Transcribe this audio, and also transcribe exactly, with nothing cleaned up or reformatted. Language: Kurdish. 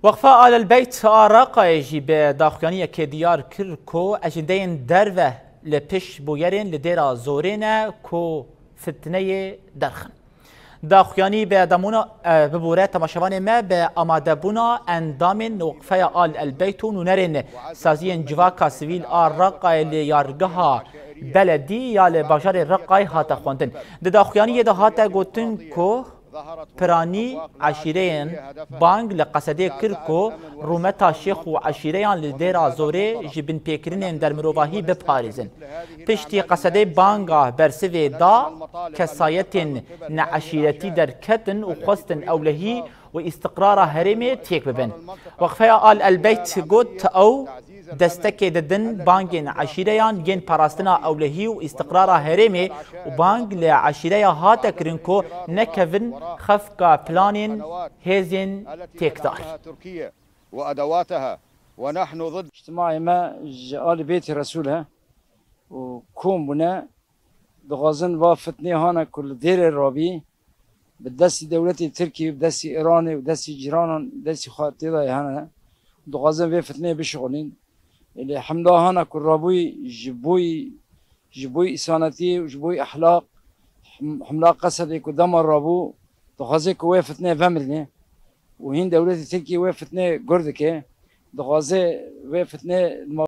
Weqfa Al El Beyt a Reqayê jî bi daxuyaniyekê diyar kir ku ecindeyên derve li pişt bûyerên li Dêra Zorê ne ku fitneyê derxin. Daxuyanî bi damûna, e, bibûre temaşevanê me bi amadebûna endamên Weqfeya Al El Beyt û nûnerên saziyên civaka sivîl a Reqayê li yargeha beledî ya li bajarê Reqayê hate xwendin. Di daxuyaniyê de hate gotin ku Piranî eşîreyên Bang li Qesedê kir ku rûmeta şêx û eşîreyan li Dêra Zorê ji binpêkirinên dermirovahî biparêzin. Piştî Qesedê Banga bersivê da kesayetên neeşîretî derketin û xwestin ewlehî û îstiqrara herêmê têk bibin. Weqfeya Al El Beyt got, ew destekê didin bangên eşîreyan yên parastina ewlehî û îstiqrara herêmê û bang li eşîreya hate kirin ku nekevin xefka planên hêzên têkdar. وأدواتها، ونحن ضد. Îctimaê me ji alî Bêtê Resûl e û kom bûne, dixwazin va fitnê hane ku li Dêrê Rabî bi destî dewletê Tirkî, bi destî Îranê û destî cîranan, destî xwe tê de hene. Dixwazin vê fitneyê bişixulîn. Lê hemla hana ku rabûyî ji boyî, ji boyî îsanetiyê û ji boyî ehlaq, him-, himla Qesedê ku dema rabû, dixwaze ku wê fitneyê vemirinê û hîn dewletê Tirkiyê wê fitneyê gur dike, dixwaze wê fitneyê